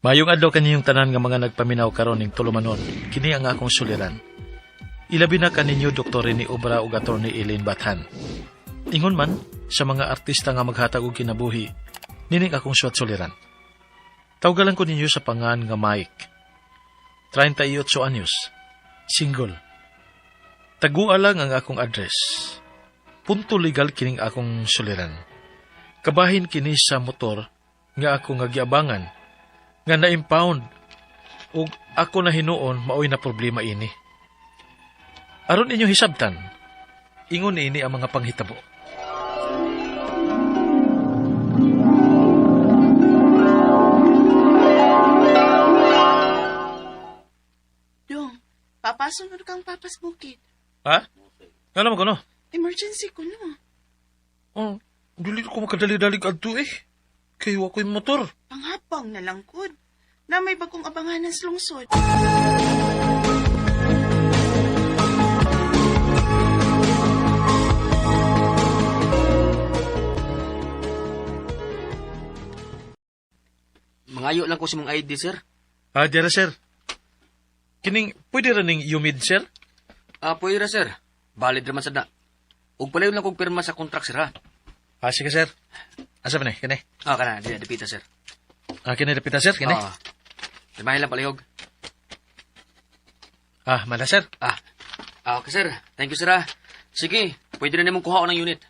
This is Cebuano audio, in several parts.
Mayong adlaw kaninyong tanan nga mga nagpaminaw karon ning tulumanon. Kini ang akong suliran. Ilabi na kaninyo Dr. Rene Obra ug Attorney Elaine Bathan. Ingon man sa mga artista nga maghatag og kinabuhi, nining akong suwat suliran. Tawgalan ko ninyo sa pangan nga Mike. 38 anyos. Single. Tagua lang ang akong address. Punto legal kining akong suliran. Kabahin kini sa motor nga ako nga giabangan nga na-impound ug ako na hinuon maoy na problema ini. Aron inyo hisabtan, ingon ini ang mga panghitabo. Dong, papasunod kang papas bukid. Ha? Nga naman ko no? Emergency ko no. Oh, dili ko makadali-dali adto eh. Kay wa ko'y motor. Panghapang na lang kud. Na may bagong abanganan sa lungsod. Mangayo lang ko sa mong ID, sir. Ah, dira sir. Kining pwede ra ning umid sir? Ah, pwede ra, sir. Valid ra man sad na. Ug palayon lang kog pirma sa contract, sir, ha? Ah, sige sir. Asa ba ni? Kini. Ah, kana, di dipita, sir. Ah, kini dapita sir, kini. Ah. Pirmahin lang palihog. Ah, mala sir. Ah. Ah, okay, sir. Thank you, sir, ha. Sige, pwede na nimong kuhaon ng unit.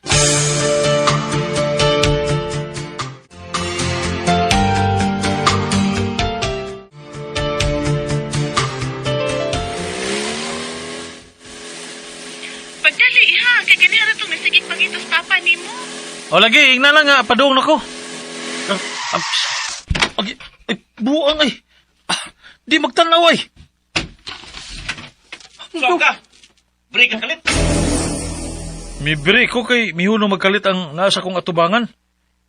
Pagdali iha, kay ganiha ra tong nasigig pangitos papa nimo. O lagi, ingna lang nga, padung nako. Ah, ah, agi, ay, buang ay. Ah, di magtanaw ay. Saan ka? Break ka kalit. Mi break ko kay mihuno magkalit ang nasa kong atubangan.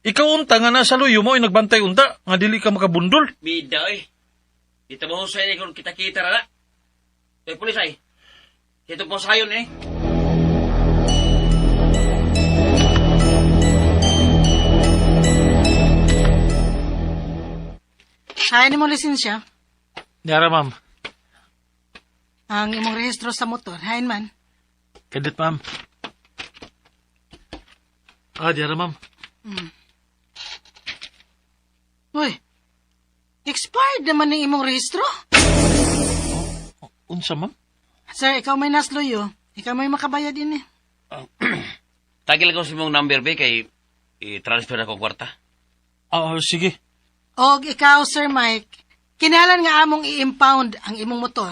Ikaw unta nga nasa luyo mo ay nagbantay unta nga dili ka makabundol. Bida eh. Dito mo sa kung kita-kita ra na. Kay pulis ay. Dito po sayon eh. Hain mo lisensya. Niara ma'am. Ang imong rehistro sa motor. Hain man. Kadit ma'am. Ah, diara ma'am. Uy, expired naman ang imong rehistro. Unsa ma'am? Sir, ikaw may nasluyo. Ikaw may makabayad din eh. Tagil ko sa mong number be kay i-transfer ako kwarta. Ah, sige. Og ikaw, Sir Mike, kinalan nga among i-impound ang imong motor.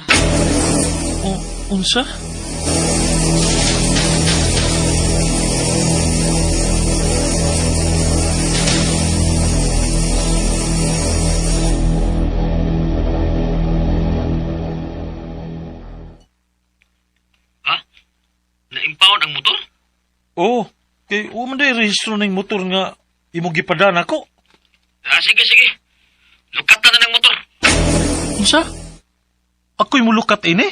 O, unsa? Ha? Na-impound ang motor? Oo, kay o man day rehistro ning motor nga imong gipadana ko. Ah, sige, sige. Lukatan na ng motor. Unsa? Ako'y mulukat ini?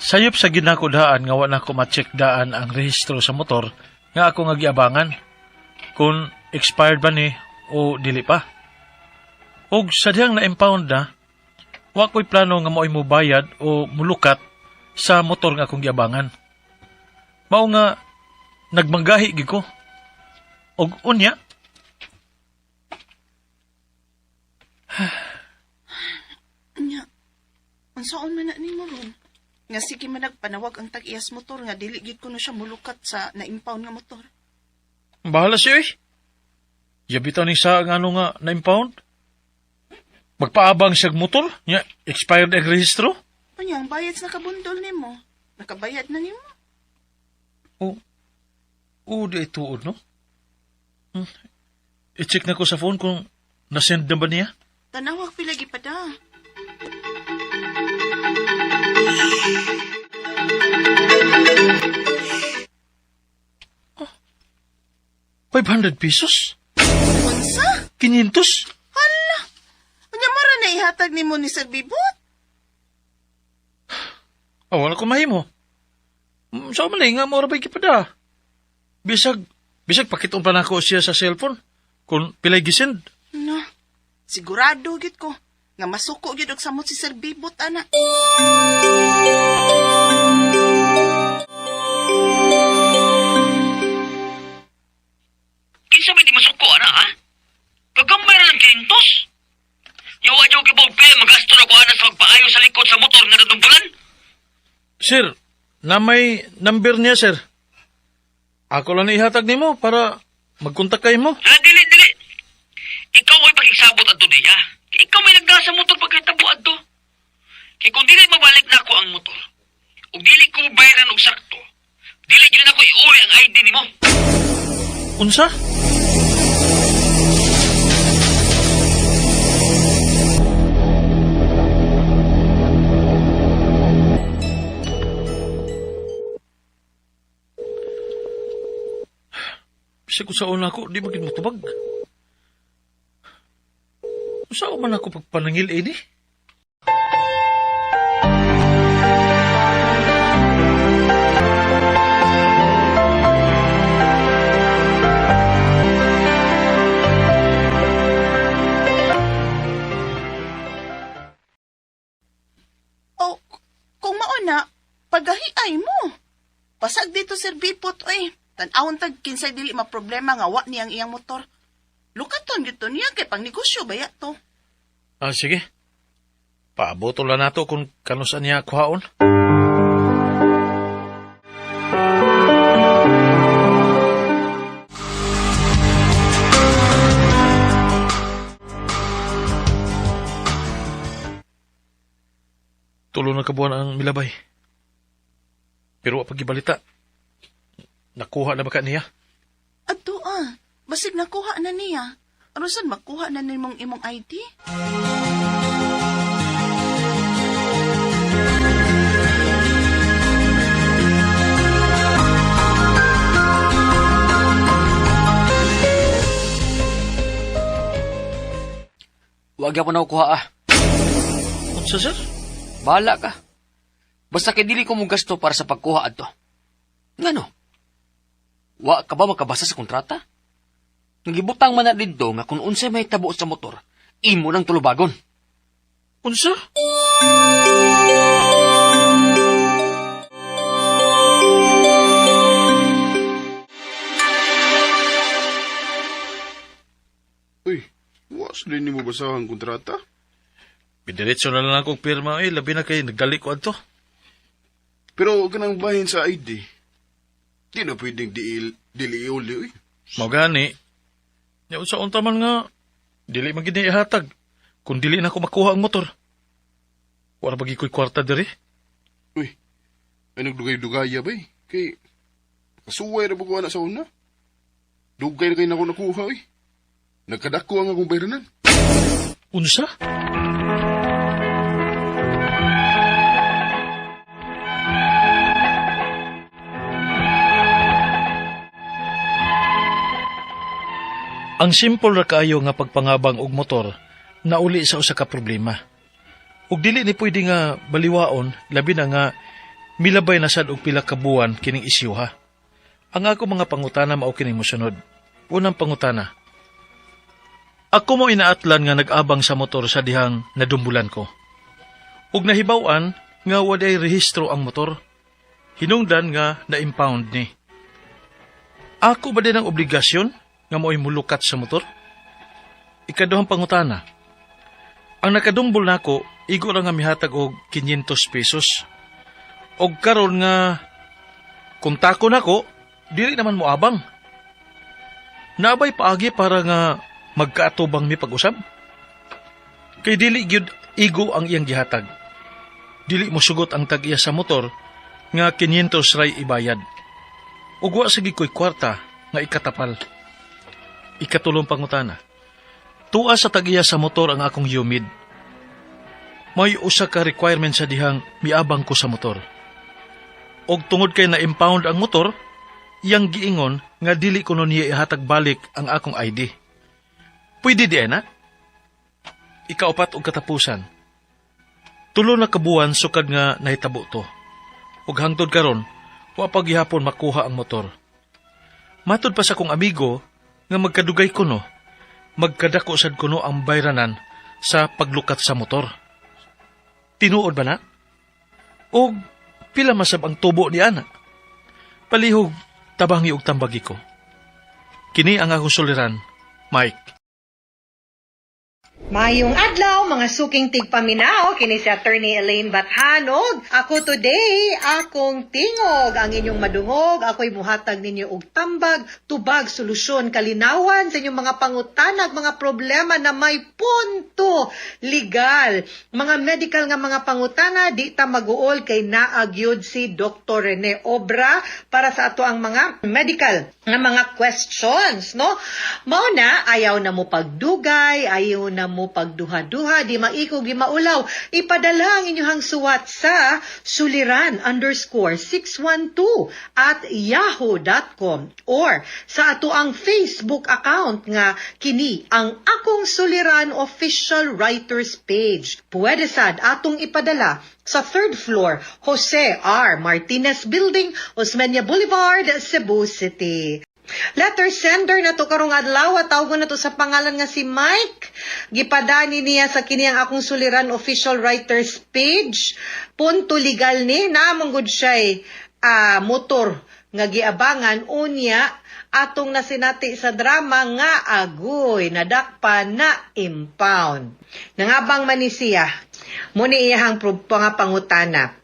Sayop sa ginako daan nga wa na ko ma-check daan ang rehistro sa motor nga ako nga giabangan kung expired ba ni o dili pa. Og sa dihang na-impound na, wa ko'y plano nga mao'y mubayad o mulukat sa motor nga akong giabangan. Mao nga nagmanggahi gid ko. Og unya, Nya, unsaon man na nimo ron? Nga sige man nagpanawag ang tag-iyas motor nga dili gid kuno siya mulukat sa na-impound nga motor. bahala siya eh. Yabitaw ni sa nga ano nga na-impound. Magpaabang siyag motor, nya expired ang rehistro. Unya, ang bayad sa nakabundol nimo. Nakabayad na nimo. O, o di ay tuod, no? Hmm. I-check na ko sa phone kung nasend na ba niya. Tanawag pila gipada. Oh, 500 pesos? Unsa? 500? Hala! Unya mo ra na ihatag nimo ni Sir Bibot? Ah, wala ko mahimo. Sa man nga mo ra ba'y gipada. Bisag bisag pakiton pa nako siya sa cellphone kung pilay gisend. No. Sigurado gid ko nga masuko gid og samot si Sir Bibot ana. Kinsa may di masuko, ana, ha? Kagamay ra lang 500. Yawa jaw kibog pe, magasto na ko ana sa pagpaayo sa likod sa motor nga nadumbulan. Sir, na may number niya, sir. Ako lang ihatag nimo para magkontak kay mo. Ha, dili, dili. Ikaw ay pakigsabot adto diya. Ikaw may nagdala sa motor pagkatabo adto. Kay kung dili mabalik na ako ang motor, ug dili ko bayaran og sakto, dili gyud nako iuli ang ID nimo. Unsa? Bisa ko sa una ko, di ba mo tubag? Unsa man ako pagpanangil ini? O kung mao na, pagahiay mo. Pasag dito Sir Bipot oy. Tan-awon tag kinsay dili maproblema nga wa niyang iyang motor. Lukaton dito niya kay pangnegosyo baya to. Ah, sige. Paabot lang nato kung kanusan niya kuhaon. Tulo na kabuan ang milabay. Pero wa pagibalita. Nakuha na ba ka niya? Adto ah, basig nakuha na niya. Aron sad makuha na nimong imong ID? Wa gyapon ako kuha ah. Unsa, sir? Bahala ka. Basta kay dili ko mo gasto para sa pagkuha adto. Ngano? Wa ka ba makabasa sa kontrata? Nagibutang man na didto nga kung unsay may tabo sa motor, imo nang tulubagon. Unsa? Uy, was din nimo basahan kontrata? Pidiretso na lang akong pirma eh. Labi na kay nagdali ko adto. Pero kanang bahin sa ID, di na pwedeng dili iuli, uy. Mao gani. Nya unsa unta man nga dili man gid niya ihatag kung dili na ko makuha ang motor. Wala ba ko'y kwarta diri? Uy, ay nagdugay-dugaya ba eh? Kay, kasuway na ba ko anak sa una? Dugay na kayo na ako nakuha, uy. Nagkadako ang akong bayranan. Unsa? Ang simple ra kaayo nga pagpangabang og motor nauli sa usa ka problema. Ug dili ni pwede nga baliwaon labi na nga milabay na sad og pila ka buwan kining isyuha. Ang ako mga pangutana mao kining mosunod. Unang pangutana, ako mo inaatlan nga nag-abang sa motor sa dihang nadumbulan ko. Ug nahibaw-an nga waday rehistro ang motor. Hinungdan nga na-impound ni. Ako ba din ang obligasyon nga mo'y mulukat sa motor? Ikaduhang pangutana. Ang nakadumbol nako, igo ra nga mihatag og 500 pesos. Og karon nga kontako nako, dili naman mo abang. Naabay paagi para nga magkaatubang mi pag-usab? Kay dili gyud igo ang iyang gihatag. Dili mo sugot ang tag-iya sa motor nga 500 ray ibayad. Ug wa sige ko'y kwarta nga ikatapal. Ikatulong pangutana. Tuwa sa tag-iya sa motor ang akong humid. May usa ka requirement sa dihang miabang ko sa motor. Og tungod kay na-impound ang motor, iyang giingon nga dili kuno niya ihatag balik ang akong ID. Pwede di na? Ikaupat og katapusan. 3 na kabuwan sukad nga nahitabo to. Ug hangtod karon, wa pa gihapon makuha ang motor. Matud pa sa kong amigo nga magkadugay kuno, magkadako sad kuno ang bayranan sa paglukat sa motor. Tinuod ba na? Og pila masab ang tubo ni ana? Palihog tabangi og tambagi ko. Kini ang akong suliran, Mike. Mayong adlaw, mga suking tigpaminaw, kini si Attorney Elaine Bathanog. Ako today, akong tingog ang inyong madungog. Ako'y muhatag ninyo og tambag, tubag, solusyon, kalinawan sa inyong mga pangutanag, mga problema na may punto legal. Mga medical nga mga pangutana, di ta maguol kay naagyod si Dr. Rene Obra para sa ato ang mga medical nga mga questions, no? Mao na, ayaw na mo pagdugay, ayaw na mo pagduha-duha, di maikog, di maulaw. Ipadala ang inyong suwat sa suliran_612@yahoo.com or sa ato ang Facebook account nga kini ang Akong Suliran Official Writers Page. Pwede sad atong ipadala sa third floor, Jose R. Martinez Building, Osmeña Boulevard, Cebu City. Letter sender na to karong adlaw, tawgon na to sa pangalan nga si Mike. Gipadani niya sa kini ang Akong Suliran Official Writers Page. Punto legal ni naamong gud siya'y motor nga giabangan unya atong nasinati sa drama nga agoy nadakpa na impound. Nangabang man ni siya, muni iyahang mga pangutana.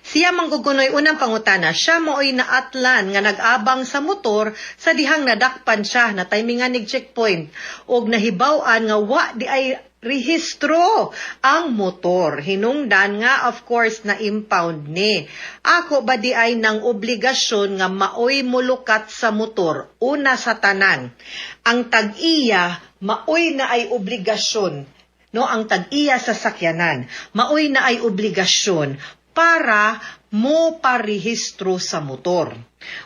Siya manggugunoy unang pangutana, siya mooy naatlan nga nag-abang sa motor sa dihang nadakpan siya na timingan nig checkpoint og nahibaw-an nga wa di ay rehistro ang motor. Hinungdan nga of course na impound ni. Ako ba di ay nang obligasyon nga maoy mulukat sa motor? Una sa tanan, ang tag-iya maoy na ay obligasyon, no, ang tag-iya sa sakyanan maoy na ay obligasyon para mo parehistro sa motor.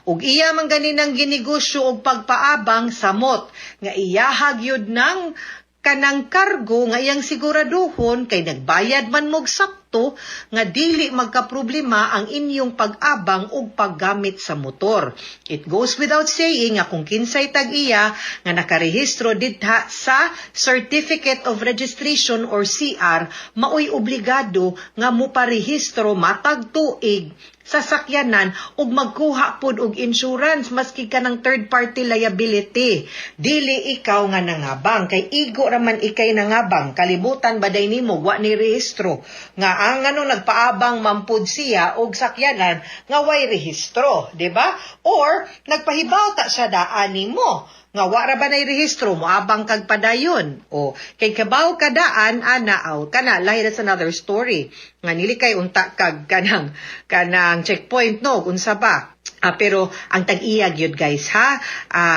Ug iya man ganinang ginegosyo og pagpaabang samot nga iyahag yun ng kanang kargo nga iyang siguraduhon kay nagbayad man mog sakto nga dili magkaproblema ang inyong pag-abang ug paggamit sa motor. It goes without saying nga kung kinsay tag-iya nga nakarehistro didha sa Certificate of Registration or CR, maoy obligado nga moparehistro matag tuig sa sakyanan ug magkuha pod og insurance maski kanang third party liability. Dili ikaw nga nangabang kay igo ra man ikay nangabang, kalibutan baday nimo wa ni rehistro nga ang ano nagpaabang mampud siya og sakyanan nga way rehistro, di ba? Or nagpahibaw ta siya daan nimo nga wa ra ba nay rehistro, moabang kag padayon o kay kabaw ka daan ana aw kana lahi, that's another story nga nili kay unta kag kanang checkpoint, no, unsa ba. Pero ang tag-iya gyud, guys, ha,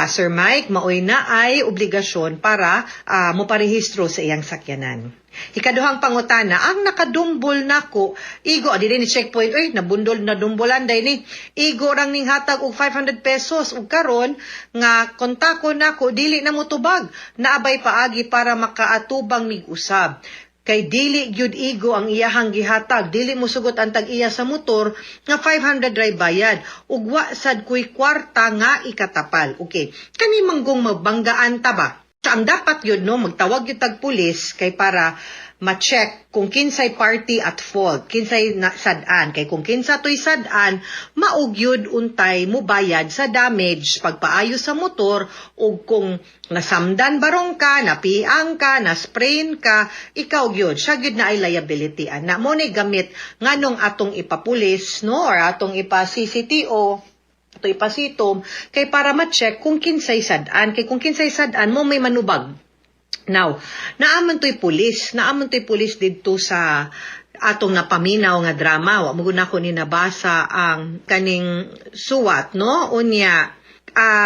Sir Mike, maoy na ay obligasyon para moparehistro sa iyang sakyanan. Ikaduhang pangutana, ang nakadumbol nako, igo, di ni checkpoint, oy, nabundol, nadumbolan day ni, igo rang ning hatag og 500 pesos, ug karon nga kontako nako, dili na motubag, naabay paagi para makaatubang mig usab? Kay dili gyud igo ang iyahang gihatag, dili mo sugot ang tag-iya sa motor nga 500 ray bayad ug wa sad kuy kwarta nga ikatapal. Okay, kani manggong magbanggaan ta ba? Ang dapat yun, no, magtawag yung tag pulis kay para ma-check kung kinsay party at fault, kinsay na sad-an. Kay kung kinsa to'y sad-an, maugyod untay mo bayad sa damage pagpaayos sa motor ug kung nasamdan barong ka, napiang ka, na-sprain ka, ikaw gyud, siya gyud na ay liability ana. Mo ni gamit nganong atong ipapulis, no, or atong ipa CCTO, ato ipasitom kay para ma-check kung kinsay sad-an, kay kung kinsay sad-an mo may manubag. Now, naaman to'y pulis didto sa atong napaminaw nga drama. Wa mo gud nako ni nabasa ang kaning suwat, no? Unya,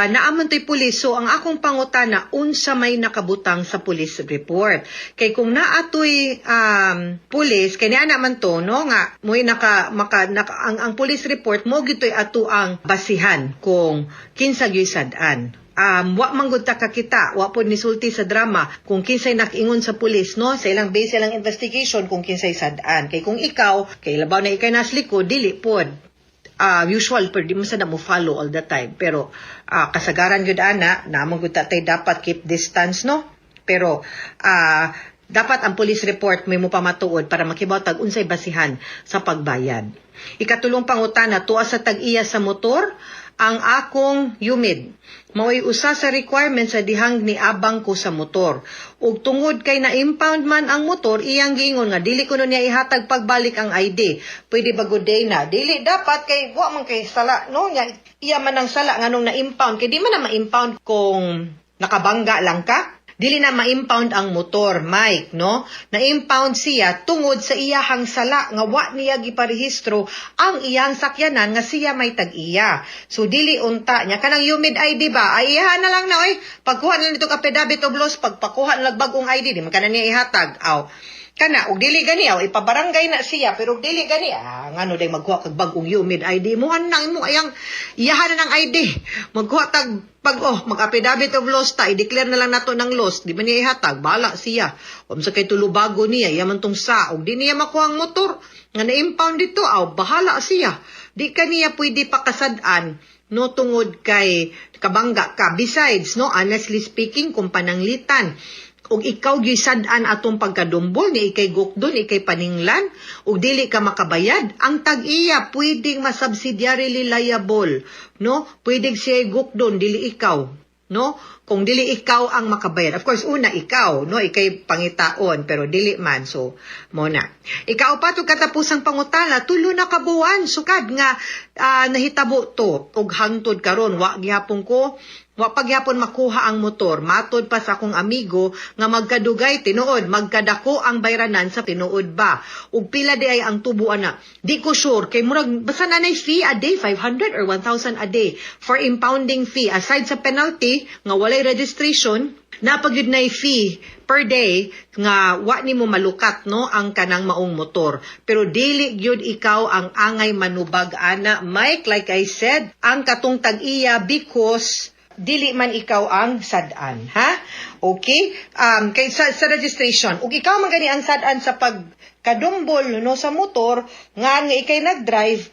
naaman to'y pulis. So, ang akong pangutana, unsa may nakabutang sa police report? Kay kung naatoy pulis, kay niya naman to, no? Nga, mo'y naka, maka, naka, ang police report, mo gito'y ato ang basihan kung kinsa gyud sad-an. Wa man gud ta kakita, wa pod nisulti sa drama kung kinsay nakiingon sa pulis, no, sa ilang base ilang investigation kung kinsay sad-an. Kay kung ikaw, kay labaw na ikay nas likod, dili pod usual, pero di mo sa na mo follow all the time, pero kasagaran gyud ana namo gud tatay dapat keep distance, no, pero dapat ang police report may mo pamatuod para makibaw tag unsay basihan sa pagbayad. Ikatulong pangutana, tuwa sa tag-iya sa motor ang akong UMID. Mao'y usa sa requirements sa dihang niabang ko sa motor. Ug tungod kay na-impound man ang motor, iyang giingon nga dili kuno niya ihatag pagbalik ang ID. Pwede ba good day na? Dili dapat kay wa man kay sala, no, nya iya man ang sala nganong na-impound, kay di man na ma-impound kung nakabangga lang ka. Dili na ma-impound ang motor, Mike, no? Na-impound siya tungod sa iyahang sala nga wa niya giparehistro ang iyang sakyanan nga siya may tag-iya. So dili unta niya kanang UMID ID ba? Ay, iyahan na lang na, oy. Pagkuha na nito affidavit of loss, pagpakuha na lang bagong ID, di man kana niya ihatag. Aw. Kana og dili gani, aw, ipabarangay na siya, pero og dili gani, ngano day magkuha kag bagong UMID ID mo nang imo ayang iyahan na ng ID. Magkuha tag pag, oh, mag-affidavit of loss ta, i-declare na lang nato ng loss, di ba niya ihatag, bala siya. Unsa kay tulubago niya, iya man tong sa, og di niya makuha ang motor nga na-impound dito, aw, bahala siya. Di ka niya pwede pakasad-an, no, tungod kay kabangga ka. Besides, no, honestly speaking, kung pananglitan, ug ikaw gyud sad-an atong pagkadumbol ni ikay gukdon, ikay paninglan ug dili ka makabayad, ang tag-iya pwedeng ma-subsidiarily liable, no, pwedeng siya gukdon, dili ikaw, no, kung dili ikaw ang makabayad. Of course, una ikaw, no, ikay pangitaon, pero dili man. So mo na. Ikaapat ug katapusang pangutana, 3 na kabuwan sukad nga nahitabo to ug hangtod karon wa gihapon ko, wa pagyapon makuha ang motor. Matod pa sa akong amigo nga magkadugay tinuod, magkadako ang bayranan sa tinuod ba. Ug pila di ay ang tubo ana? Di ko sure kay murag basta na nay fee a day, 500 or 1,000 a day for impounding fee aside sa penalty nga walay registration, napagyud nay fee per day nga wa nimo malukat, no, ang kanang maong motor. Pero dili gyud ikaw ang angay manubag ana, Mike, like I said, ang katong tag-iya, because dili man ikaw ang sad-an, ha? Okay? Kay sa registration, ug ikaw man gani ang sad-an sa pagkadumbol, no, sa motor nga nga ikay nag-drive,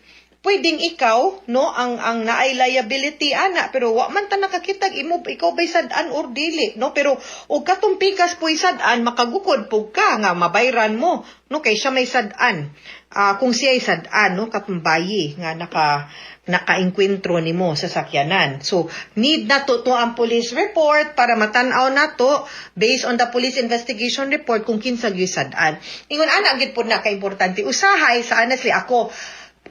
pwedeng ikaw, no, ang naay liability ana, pero wa man ta nakakitag imo ikaw bay sad-an or dili, no, pero og katong pikas po'y sad-an, makagukod pug ka nga mabayran mo, no, kay siya may sad-an, kung siya ay sad-an, no, katong bayi nga naka nakaengkwentro nimo sa sakyanan. So need na to ang police report para matan-aw nato based on the police investigation report kung kinsa gyud sad-an. Ingon ana gyud pud na kaimportante. Usahay sa, honestly, ako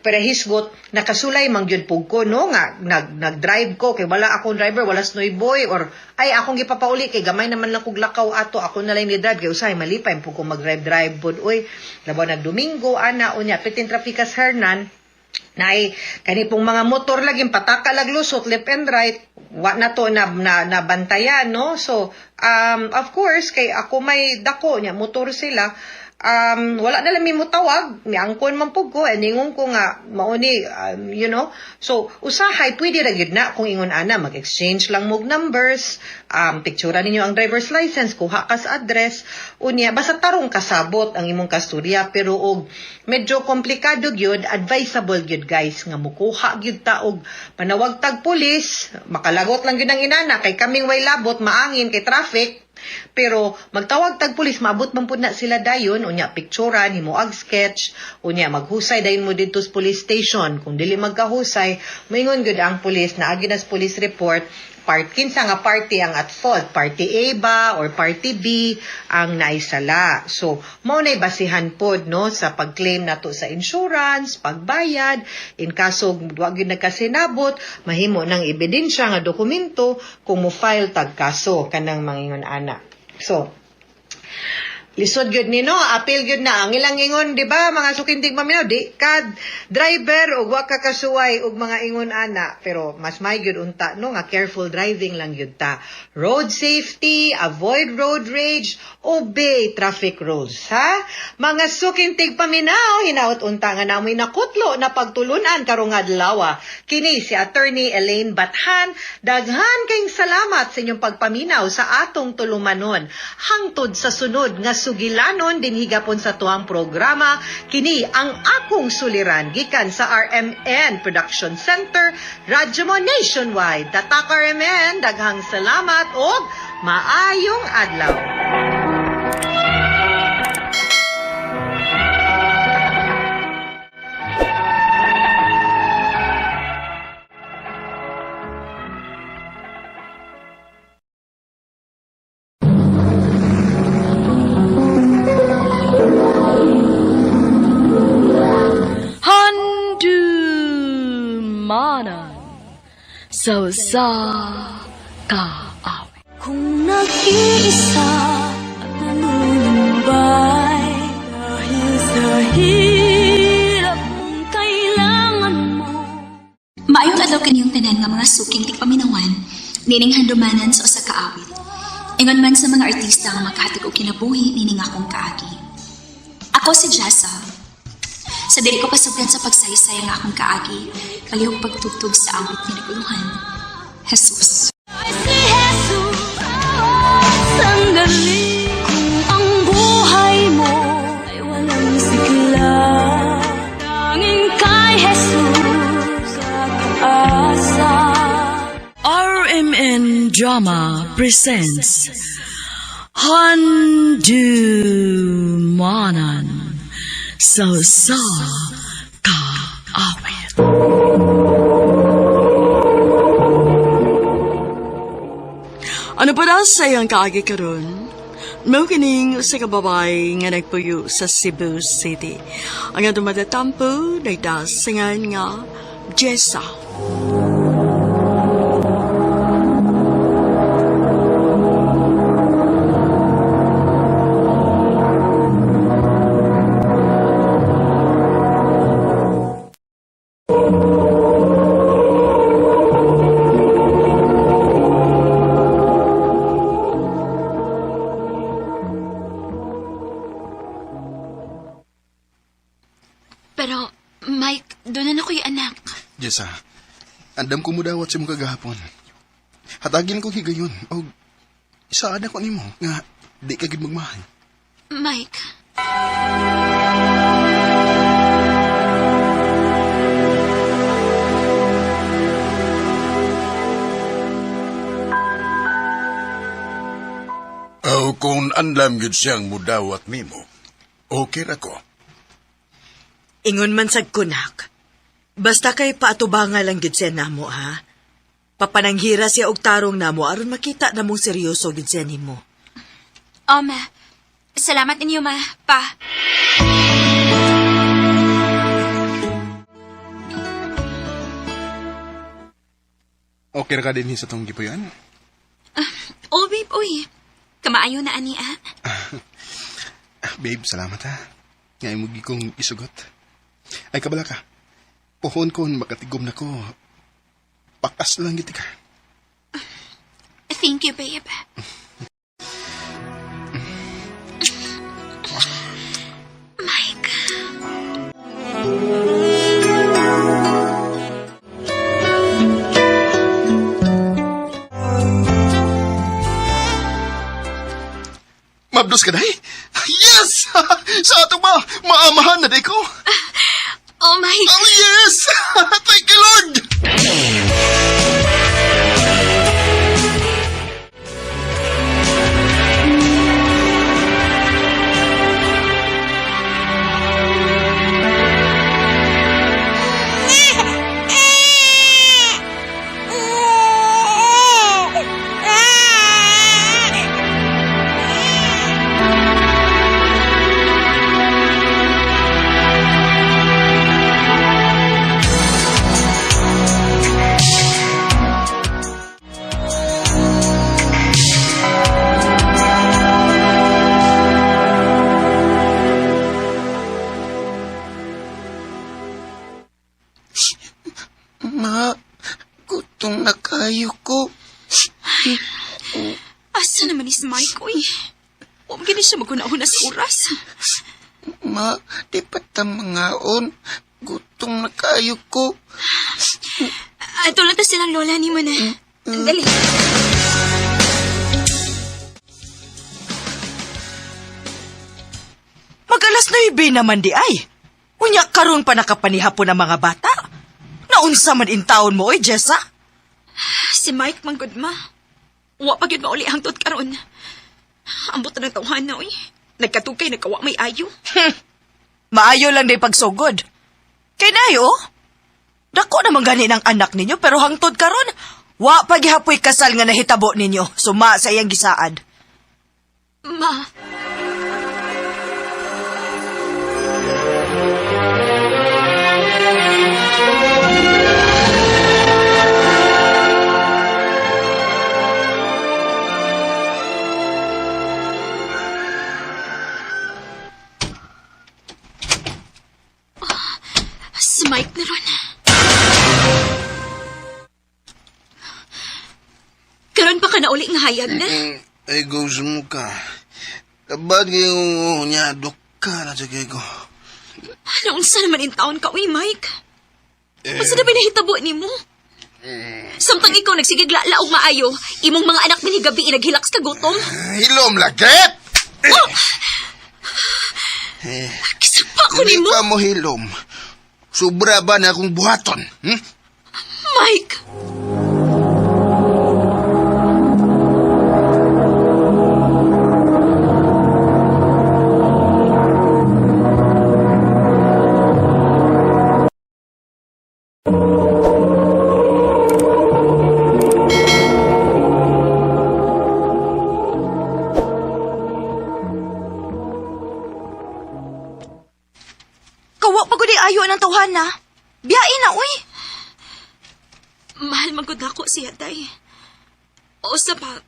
pero hisgot nakasulay man gyud pug ko, no, nga nag-drive ko kay wala akong driver, wala snoy boy, or ay, akong gipapauli kay gamay naman lang kog lakaw ato, ako na lang ni drive kay usahay malipay pug ko mag-drive drive pod, oy, labaw nag Domingo ana. Unya pitin trafikas Hernan, nay kani pong mga motor lagi pataka lag lusot left and right, wa na to na bantayan, no. So of course kay ako may dako nya motor sila, wala na lang mi motawag, miangkon man pug ko, eh, ningon ko nga mauni, you know. So usahay pwede ra gyud na kung ingon ana, mag-exchange lang mog numbers, picture ninyo ang driver's license, kuha ka sa address, unya basta tarong kasabot ang imong kasturya. Pero og medyo komplikado gyud, advisable gyud, guys, nga mukuha gyud ta og panawag tag pulis, makalagot lang gyud ang inana kay kaming way labot, maangin kay traffic. Pero magtawag tag pulis, maabot man pud na sila dayon, unya picturean himo ag sketch, unya maghusay dayon mo didto sa police station. Kung dili magkahusay, moingon gyud ang pulis na agi na sa police report part kinsa nga party ang at fault, party A ba or party B ang naisala. So mao nay basihan pod, no, sa pag-claim nato sa insurance, pagbayad in kaso wa gyud nagkasinabot, mahimo ng ebidensya nga dokumento kung mo file tag kaso kanang mangingon ana. So Lisod gyud ni no, apil gyud na ang ilang ingon, di ba mga sukintig paminaw, di ka driver og wa ka kasuway og mga ingon ana, pero mas may gyud unta no nga careful driving lang gyud ta. Road safety, avoid road rage, obey traffic rules, ha? Mga sukintig paminaw, hinaot unta nga namoy nakutlo na pagtulunan karong adlaw. Kini si Attorney Elaine Bathan, daghan kayong salamat sa inyong pagpaminaw sa atong tulumanon. Hangtod sa sunod nga sugilanon dinhi gapon sa tuang programa, kini ang akong suliran gikan sa RMN Production Center, Radyo Mo Nationwide. Tatak RMN, daghang salamat og maayong adlaw. Handumanan sa sa kaawit. Kung nag-iisa at nalulumbay dahil sa hirap mong kailangan mo. Maayong adlaw kaniyong tanan nga mga suking tigpaminawan, nining handumanan sa usa ka awit. Ingon man sa mga artista nga makahatag og kinabuhi nining akong kaagi. Ako si Jessa. Sa dili ko pasugdan sa pagsaysay ang akong kaagi, palihog pagtugtog sa awit nga naguluhan. Jesus. Ay si Jesus, sandali. Kung ang buhay mo ay walang sigla, tanging kay Jesus kakaasa. RMN Drama presents Handumanan sa sa kaawit. Ano pa daw sa iyang kaagi karon? Mao kining usa ka babae nga nagpuyo sa Cebu City. Ang atong matatampo nagdasingan nga Jessa. Pero, Mike, doon na ko'y anak. Jessa, andam ko mo dawat sa mong kagahapon. Hatagin ko higayon, o saan ako nimo nga di ka gid magmahal. Mike, O kung anlam yun siyang mudawat nimo, okay ra ko. Ingon man sad kunak. Basta kay paatubanga lang gyud siya namo ha. Papananghira siya og tarong namo aron makita namong seryoso gyud siya nimo. oh ma, salamat ninyo ma, pa. Okay ra ka din sa tong gipuyan? Oh babe, uy. Kamaayo na ani ah. Babe, salamat ha. Nga imo gi kong isugot. Ay kabala ka. Pohon ko makatigom na ko. Pakas lang gid ka. Thank you, babe. Mike. Mabdos ka dahi? Yes! Sa ato ba? Maamahan na day ko. Oh, Mike. Oh, yes! Thank you, Lord! Ma, gutom na kayo ko. Ay, asa naman is Mike, uy? Huwag gini siya maguna-una sa oras. Ma, di pa ta mangaon. Gutom na kayo ko. Ato lang ta silang lola ni mo na. Dali. Mag-alas 9 naman di ay. Unya karon pa nakapanihapon ang mga bata. Naunsa man intawon mo oy, Jessa? Si Mike manggod ma. Wa pa gyud mauli hangtod karon. Ambot na ng tawhan na uy. Nagkatukay nagkawa may ayo. Maayo lang day pagsugod. Kay nayo, oh. Dako naman gani ng anak ninyo pero hangtod karon, wa pa gihapoy kasal nga nahitabo ninyo suma sa iyang gisaad. Ma. Si Mike na ron. Karon pa ka na uli nga hayag na? Ay, gusto mo ka. Kabad kayong niya, dok ka na sa ko. Naunsa naman in taon ka, uy, Mike? Unsa na ba nahitabo nimo? Samtang ikaw nagsigigla og maayo, imong mga anak minhigabi inaghilak sa gutom. Hilom lagit! Oh! Kisapa ko Hindi nimo, ka mo hilom. Sobra ba na akong buhaton? Hmm? Mike. Kawa pa gud ayo ng tawhan na. Biyain na uy. Mahal magud ako siya, day. O sa pa,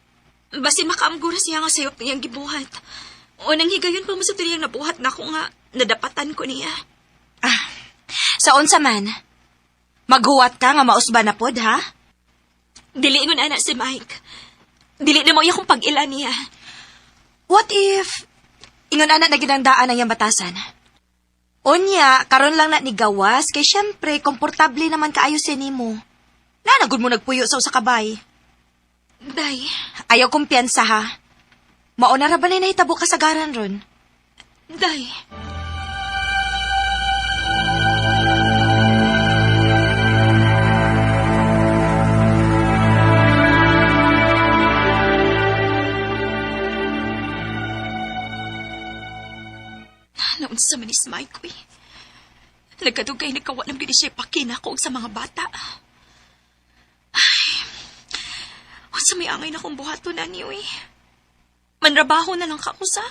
basin makaamgura siya nga sayop niyang gibuhat. O nang higayon pa mo sa tuliyang nabuhat na ako nga nadapatan ko niya. Ah, sa unsa man. Maghuwat ka nga mausba na pod ha? Dili ingon ana si Mike. Dili na mo iya kong pag-ila niya. What if ingon ana na ginangdaan ang iyang batasan? Unya, karon lang na ni gawas kay syempre komportable naman kaayo siya nimo. Nanagud mo nagpuyo sa usa ka bay. Day, Ayaw kumpiyansa ha. Mauna ra ba na nahitabo kasagaran ron? day. Naunsa man is Mike, uy. Nagkadugay, nagkawa ng gini siya pakina ko sa mga bata. Ay, unsa may angay na kong buhaton na niyo, uy. Manrabaho na lang ka ko sa.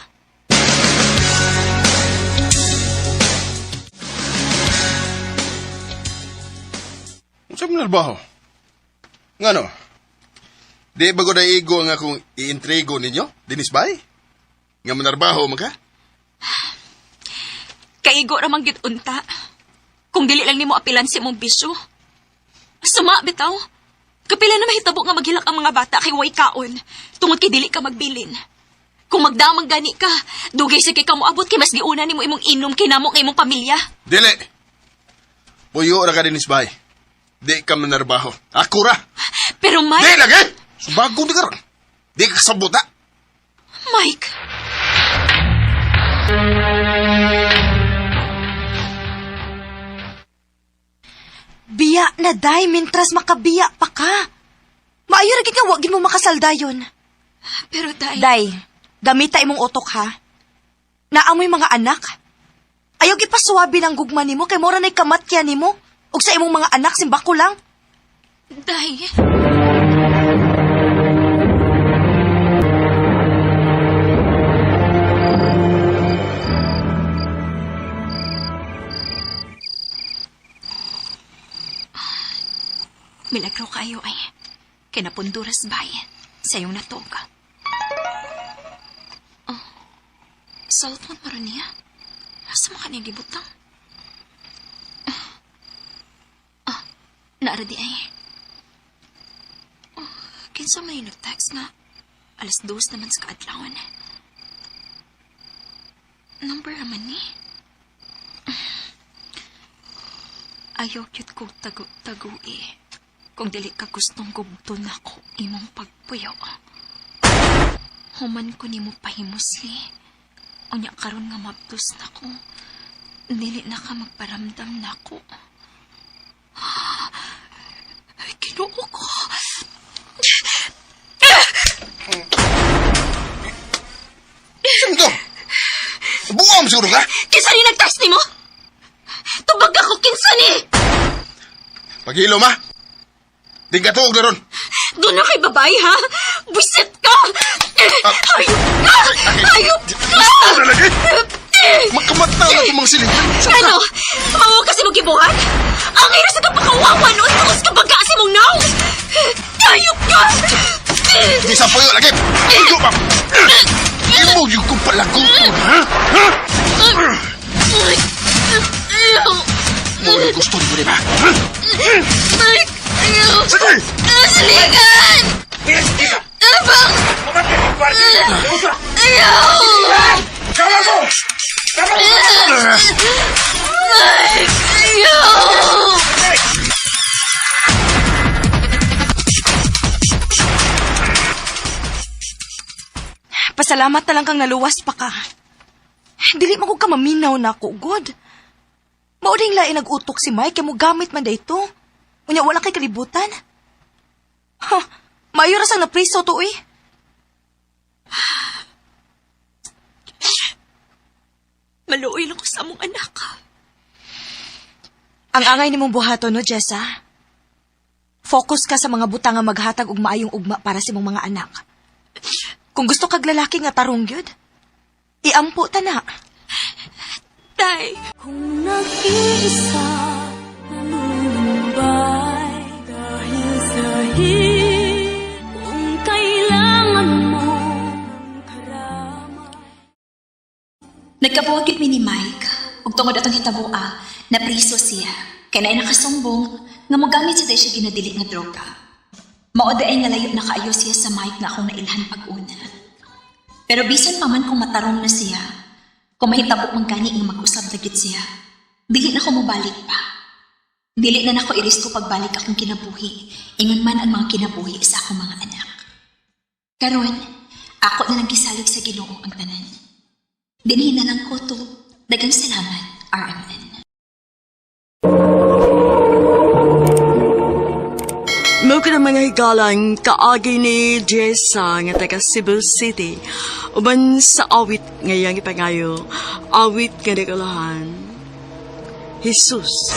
Unsa man nalbaho? Ngano? Di ba ko naigo ang akong iintrigo ninyo, Dinis Bay? Nga manarbaho man ka? Kaigo ra man gyud unta. Kung dili lang nimo apilan si imong bisyo. Suma bitaw. Kapila na mahitabo nga maghilak ang mga bata kay way kaon tungod kay dili ka magbilin. Kung magdamag gani ka, dugay sa kay ka moabot kay mas giuna nimo imong inom kay namo kay imong pamilya. Dili! Puyo ra ka, Dinis Bay. Di ka manarbaho. Ako ra! Pero Di Mike, lagi! Subago di karon. Di ka sabot ha? Mike, Biya na day mintras makabiya pa ka. Maayo ra gid nga wa gid mo makasaldayon. pero day, Day, gamita imong utok ha. Naamoy mga anak. Ayaw gipaswabi ng gugma nimo kay mora na'y kamatya nimo ug sa imong mga anak simbako lang. day. Milagro kayo ay. Kinapunduras bay. Sa iyong natoga. Oh, cellphone mo rin niya. Asa mo kanya gibutang? Ah, Naara di ay. Oh, kinsa may nag-text nga 2:00 naman sa kaadlawan. Number naman ni. Ayaw cute ko tago-tago eh. Kung dili ka gustong gubton ako imong pagpuyo. Human ko nimo pahimusli. Unya karon nga mabdos na ko. Dili na ka magparamdam nako. Ay, Ginoo ko. Saan to? Buang mo siguro ka? Kinsa ni nag-text nimo? Tubag ako, kinsa ni? Paghilo, ma. Di ka tuog na ron. Doon na kay babae, ha? Buisit ka! Ayop ka! Ayop ka! Ano lagi? Makamata na itong mga silingan. Ano? Mawa kasi mong gibuhat? Ang hirap sa kapakawawa noon tungos ka baga sa mong naong! Ayop ka! Di sa puyo lagi. Puyo, ma. Imo yung kong palaguton, ha? Ha? Mo yung gusto mo, di ba? Ha? Ayaw! Sige! Siligan! Abang! Ayaw! Kala mo! Ayaw! Pasalamat na lang kang naluwas pa ka. Dili man ko ka maminaw na ako, God. Mauring lain nag-utok si Mike, kaya mo gamit man dayto. Unya, wala kay kalibutan. Ha, maayo ra sang napriso to, eh. Maluoy lang ko sa among anak. Ang angay nimong buhaton, no, Jessa? Focus ka sa mga butang nga maghatag og maayong ugma para sa imong mga anak. Kung gusto kag lalaki nga tarong gyud, iampo ta na. Tay! Kung nag-iisa, nalulumbay dahil sa hirap, kung kailangan mo ng karamay. Nagkabuwagit mi ni Mike, ug tungod atong hitaboa, napriso siya. Kay naay nakasumbong nga mogamit sa day siya ginadili nga droga. Mao diay nga layo na kaayo siya sa Mike nga akong nailhan pag-una. Pero bisan pa man kung matarong na siya, kung mahitabo man gani nga mag-usab na gid siya, dili na ko mobalik pa. Dili na nako irisko pagbalik akong kinabuhi, ingon man ang mga kinabuhi sa akong mga anak. Karon, ako na lang gisalig sa Ginoo ang tanan. Dinhi na lang ko to. Daghang salamat, RMN. Mao ka ng mga higalang kaagi ni Jessa nga taga Cebu City. Uban sa awit ngayang ipangayo, awit nga nagalahan. Jesus.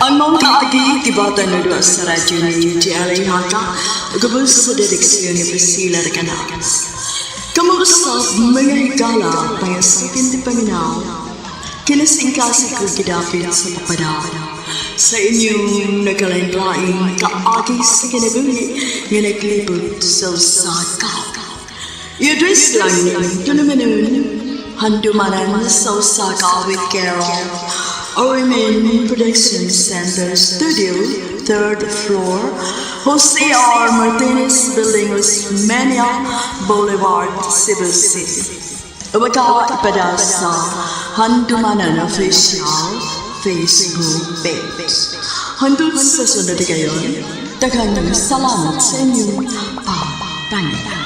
Ang mga kaagi tibata na doon sa radyo ni J.L.A. Haka, gabos sa direksyon ni Priscilla Recanas. Kamuusap mga higala pangasipin ti paminaw, kinasingkasi ko gidapit sa papada. Sa inyong nagkalain-laing kaagi sa kinabuhi nga naglibot sa Osaka. I-address lang ng tulumanon, handumanan sa Osaka with Carol. RMN Production Center Studio, 3rd floor, Jose R. Martinez Building, Osmeña Boulevard, Cebu City. Waka ipada sa Handumanan Official Facebook page. Hanggang sa sunod kayo, daghang salamat sa inyong pagpangita.